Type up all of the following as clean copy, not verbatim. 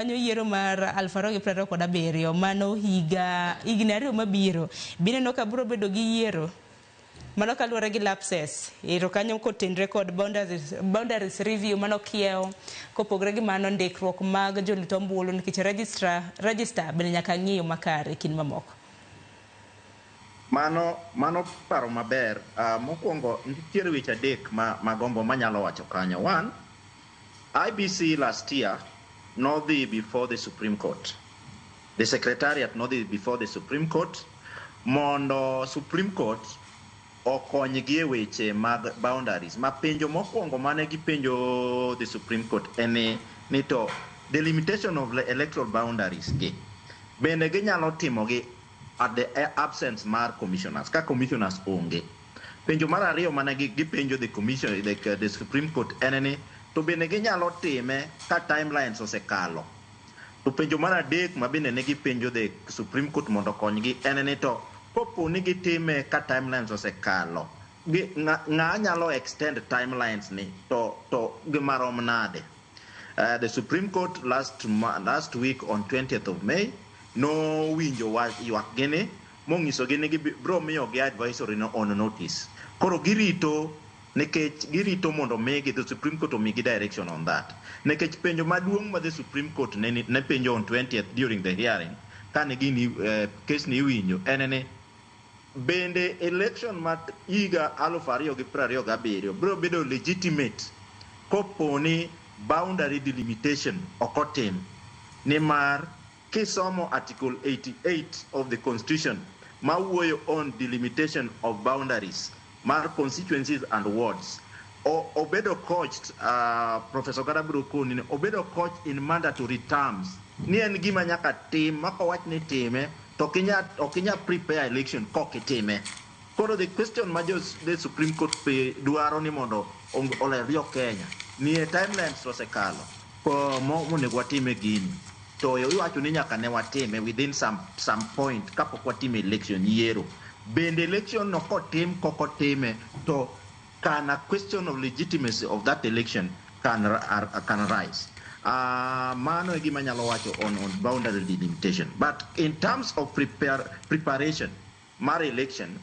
Kanyo yiero mar 2027, mano higa higni 2 mabiro, bineno ka biro bedo gi yiero. Mano kaluwore gi lapses ero kanyo kotenre kod boundaries review, mano kiewo. Kopogore gi mano, ndikruok mag jolut ombulu, nikech register bende nyaka ng'iyo makare kind mamoko. Mano paro maber. Mokwongo nitiere weche adek ma magombo manyalo wacho kanyo. One, IEBC last year nodhi before the Supreme Court. The secretariat nodhi before the Supreme Court mondo Supreme Court okonygi e weche mag boundaries. Ma penjo mokwongo mane gipenjo the Supreme Court en ni to delimitation of the electoral boundaries gi bende ginyalo timogi at the absence mar commissioners, ka commissioners onge. Penjo mar ariyo mane gipenjo the commission, the Supreme Court, en ni to bende ginyalo time ka timelines osekalo. To penjo mar adek ma bende ne gipenjo the Supreme Court mondo okonygi en ni to kopo ni gitime ka timelines osekalo, ng'a nyalo extend timelines ni to gimarom nade? The Supreme Court last week on 20th of May nowinjo ywak gini monyisogi ni gibiro miyogi advisory no on notice. Koro girito, nikech girito mondo migi the Supreme Court omigi direction on that. Nikech penjo maduong' ma the Supreme Court ne penjo on 20th during the hearing kane gini case ni iwinjo en ni bende election ma higa 2027 biro bedo legitimate kopo ni boundary delimitation ok otim, nimar kisomo Article 88 of the Constitution mawuoyo on delimitation of boundaries mar constituencies and wards, obedo couched, Professor Ogada biro koni ni obedo couched in mandatory terms ni en gima nyaka tim ma kowach ni time to ok inyal prepare election kok itime. Koro the question ma the Supreme Court pe dwaro ni mondo oler jo Kenya ni e timelines osekalo ko monego watime gini, to iwacho ni nyaka ne watime within some point kapok watime election yiero. Bende election no kotim kok otime to can a question of legitimacy of that election can rise. Mano e gima anyalo wacho on boundary delimitation. But in terms of preparation mar election,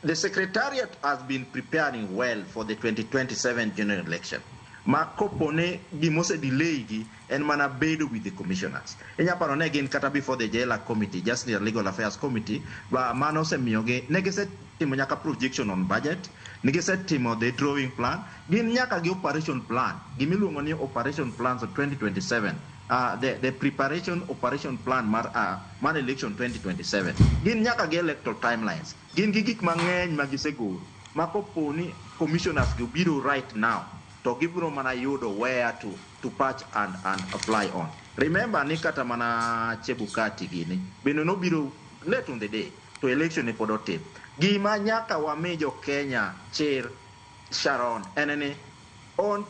the secretariat has been preparing well for the 2027 general election. Ma kopo ne gimose delay gi en mana bedo with the commissioners. Inya paro ne gin kata before the JLAC committee, Justice and Legal Affairs Committee, ba mano osemiyogi ne gisetimo nyaka projection on budget, ne gisetimo the drawing plan, gin nyaka gi operation plan, gimiluongo ni operation plans of 2027. The preparation operation plan mar election 2027. Gin nyaka gi electoral timelines. Gin gi gik mang'eny ma gisegolo. Ma kopo ni commissioners gi obiro right now, to gibiro mana yudo where to patch and apply on. Remember ni kata mana Chebukati gini, bende nobiro late on the day, to election ni pod otim. Gima nyaka wami jo Kenya chir, Sharon, en ni on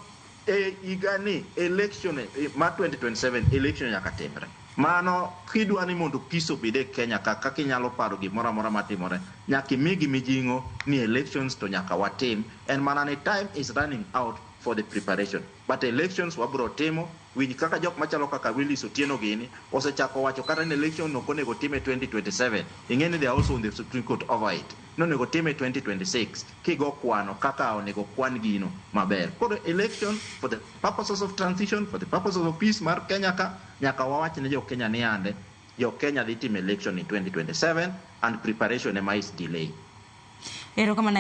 e higa ni election mar 2027 election nyaka timre. Mano kidwa ni mondo peace obed e Kenya ka kaka inyalo paro gimoro amora matimore, nyaka imigi mijing'o ni elections to nyaka watim. En mana ni time is running out for the preparation. But elections wabro timo. Winj kaka jok machalo kaka Willis Otieno gini osechako wacho kata ni election ok onego tim e 2027. Ing'e ni they are also in the Supreme Court over it. Nonego tim e 2026 kigo kwano kaka onego kwan gino maber. Koro election for the purposes of transition, for the purposes of peace mar Kenya ka, nyaka wawach ne jo Kenya ni ande jo Kenya dhi timo election in 2027 and preparation ema is delay. Erokamano.